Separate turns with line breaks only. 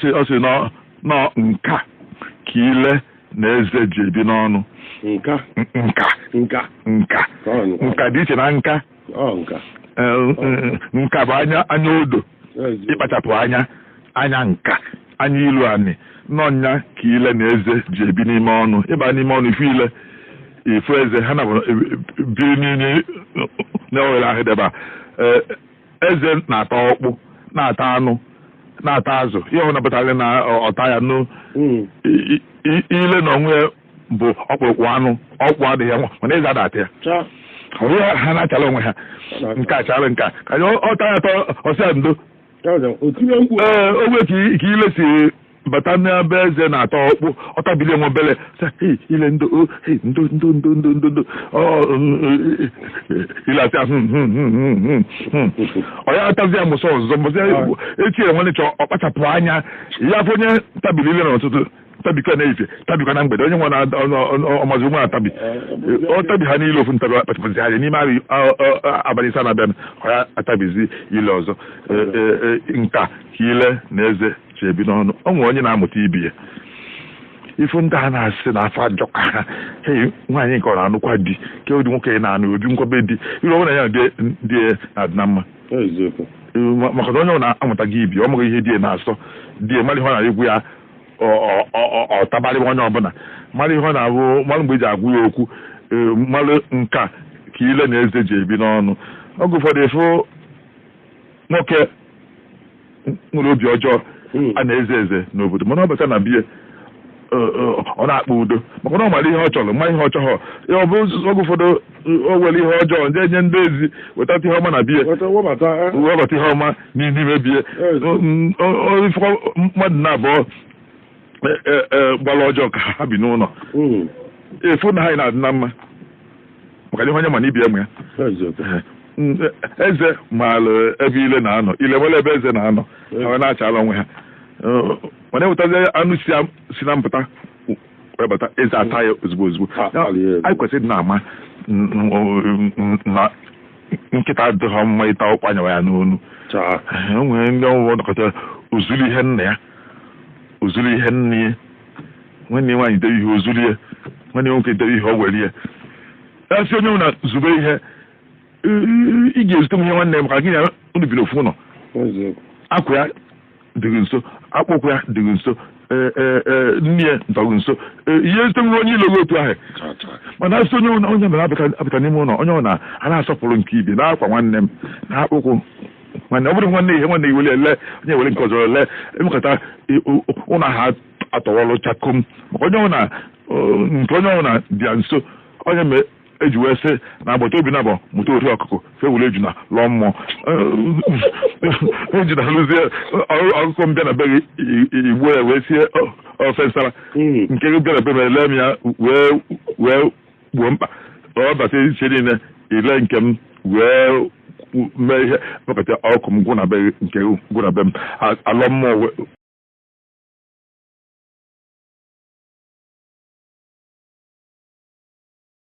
Ọ sị nọ nka ka ile na eze ji ebi n'ọnụ.
Nka.
Nka.
Nka.
Nka.
Ọ nka.
Nka dị iche na nka.
Ọ nka.
Nka bụ anya, anya odo. Ịkpachapụ anya, anya nka, anya ilu anị n'ọnya ka ile na eze ji ebi n'ime ọnụ. Ịba n'ime ọnụ, ifu ile, ifu eze, ha na biri n'ime n'ohere ahụ debe. Eze na-ata ọkpụ, na-ata anụ, na-ata azụ, ihe ọbụla pụtara na ọta ya nụ. Ile na onwe ya bụ ọkpụrụkpụ anụ, ọkpụ adịghị ya, mana eze ada ata ya. Ọrụ ha na-achala onwe ha, nke a chara nke a ka ọ ta ya atọ, ọsịa ndo. Ee, ogbe ka ile si bata n'ebe eze na-ata ọkpụ, ọtabili enwe obele, sị, "Ile, ndo, ndo, ndo, ndo, ndo, ndo, ndo." Ile asị, Ọ ya atazi ya mụsọ ọzọ mbọsị etinyere nwanne chọ ọ kpachapụ anya ya afọ. Onye tabili ile n'ụtụtụ, tabikwa na-efe, tabikwa na mgbede, onye nwe ọmazi nwe atabi, ọ tabi ha niile ofu ntabi, kpachapụzi anya n'ime abalị 5 na-abịa, ọ ya atabizi ile ọzọ. Nka ka ile na eze ji ebi n'ọnụ. Ọ nwere onye na-amụta ibi ya, ifu ndị a na-asị na afọ ajọ ka ha, hei, nwaanyị nke ọ na-anụkwa di ke ụdị nwoke na-anụ obi nkwabe di iru ọbụla ya dị na-adị na mma, maka na onye ọ na-amụtaghị ibi, ọ maghị ihe di na-asọ di, mara ihe ọ na-egwu ya, ọ tabarị onye ọbụla, mara ihe ọ na-abụ, mara mgbe eji agwụ ya okwu, mara nka ka ile na eze ji ebi n'ọnụ. Oge ụfọdụ ịfụ nwoke nwere obi ọjọọ a na-eze eze n'obodo, mana ọ bata na biya, ọ na-akpa udo, maka na ọ mara ihe ọ chọrọ, ma ihe ọ chọghọ. Ọ bụ oge ụfọdụ o were ihe ọjọọ ndị enye ndị ezi wetata ihe ọma na biya, webata ihe ọma n'ime biya. Mmadụ na-abụọ gbara ọjọọ ka ha bi n'ụlọ, efu na ha na-adị na mma, maka na ihe onye ma na ibi enwe ya. Eze maara ebe ile na-anọ, ile nwere ebe eze na-anọ, ha na-achala onwe ha. Mana ewetazi anụ si na mpụta wee bata, eze ata ya ozugbo ozugbo. Anyị kwesịrị na-ama na nkịta adịghị mma ịta ọkpụ anyawa ya n'onu. O nwere ndị ọnwụwọ nọkọta ozulu ihe nna ya, ozulu ihe nne ya, nwanne ya nwaanyị debe ihe, ozulu ya, nwanne ya nwoke debe ihe, o were ya. Ya sị onye na zube ihe ị ga-ezute m ihe nwanne ya, maka gị na unu bi n'ofu ụlọ, akwa ya dịghị nso, akpụkwụ ya dịghị nso, nne ya dọghị nso, ihe ezute nwe onye ilo gị otu ahụ. Mana asị onye onye mere abata n'ime ụlọ, onye ọ na a na-asọpụrụ nke ibe na-akwa nwanne m na akpụkwụ nwanne, ọ bụrụ nwanne ihe nwanne iwere ele, onye were nke ọzọ ele, emekọta ụlọ ha atọwọlụ chakom, maka onye ọbụla nke onye ọbụla dị ya nso. Onye mee eji wee sị na agbata obi na-abụ mụta ori ọkụkọ fe were ejuna lụọ mmụọ, ejuna lụzie ọkụkọ m bịa na be gị, igbuo ya wee sie ofe nsara nke gị, bịa na be m, ele m ya wee gbuo mkpa ọ bata iche niile ile nke m wee mee ihe mekọta ọkụ m gwụ na be gị, nke gwụ na be m, alọ mmụọ.